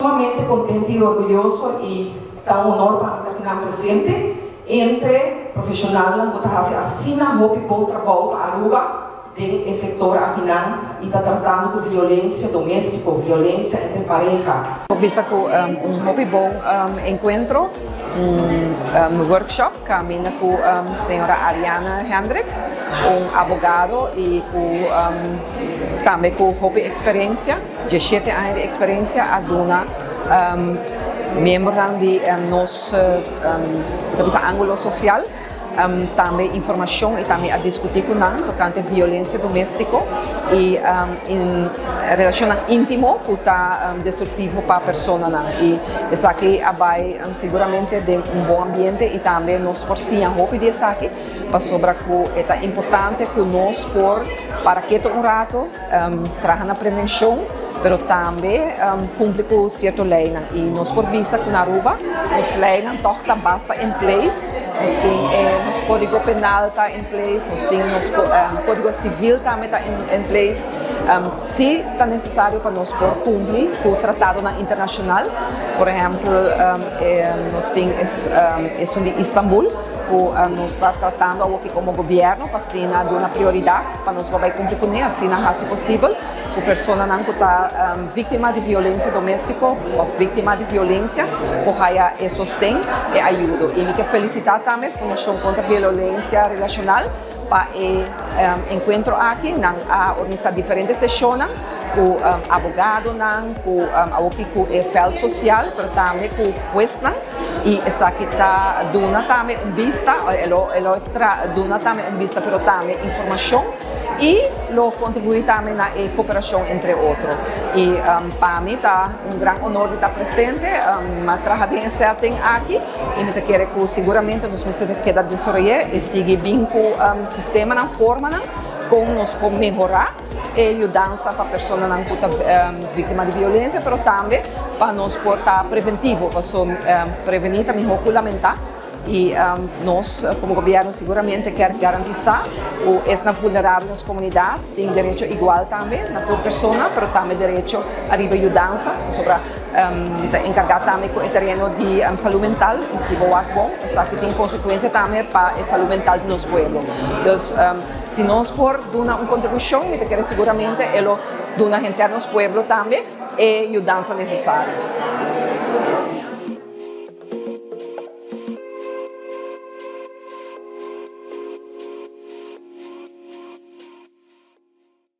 Sumamente contento y orguyoso y ta un honor pa mi ta akinan presente entre profesionalnan cu ta haci asina hopi bon trabou pa Aruba den e sector akinan y ta tratando cu violencia domestico, violencia entre pareha. Por bisa cu un hopi bon encuentro, un workshop caminda cu señora Ariana Hendricks, un abogado y cu tambe cu hopi experiencia, 17 aña di experiencia, a duna miembronan di nos angulo social tambe informacion y tambe a discuti cu nan tocante violencia domestico y den relacion intimo cu ta destructivo pa personanan. Y esaki a bay siguramente den un bon ambiente y tambe nos por siña hopi di esaki pasobra cu ta importante cu nos por para keto un rato, traha na prevencion, pero tambe cumpli cu cierto ley y nos por bisa cu na Aruba nos leynan toch ta basta in place. Nos tin nos codigo penal ta in place, nos tin nos codigo civil tambe ta in place. Si ta necesario pa nos por cumpli cu tratado internacional, por ehempel, nos tin esun di Istanbul, cu nos ta tratando aki como gobierno pa asina duna prioridad pa nos bay cumpli cu ne, asina haci posibel cu personanan cu ta victima di violencia domestico of victima di violencia por haya e sosten y ayudo. Y mi kier felicita tambe Fundacion contra Violencia Relacional pa e encuentro aki. Nan a organisa diferente sesion cu abogadonan, cu cu e veld social, pero tambe cu huesnan y esaki ta duna tambe un bista, e lo duna tambe un bista, pero tambe informacion y lo contribui tambe na cooperacion entre otro. Y pa mi ta un gran honor di ta presente, m'a traha den setting aki y mi kier cu siguramente nos mester keda desaroya y sigui bin cu sistemanan, formanan cu nos por mehora e yudansa pa personanan cu ta victima di violencia, pero tambe pa nos por ta preventivo, pa preveni ta miho cu lamenta y nos como gobierno siguramente kier garantisa cu esnan vulnerabel den comunidad tin derecho igual tambe na tur persona, pero tambe derecho ariba yudansa sobre encarga tambe cu e tereno di salud mental y si bo bon, esaki tin consecuencia tambe pa e salud mental di nos pueblo. Entonces, si nos por duna un contribucion, mi kier siguramente e lo duna henter nos pueblo tambe e yudansa necesario.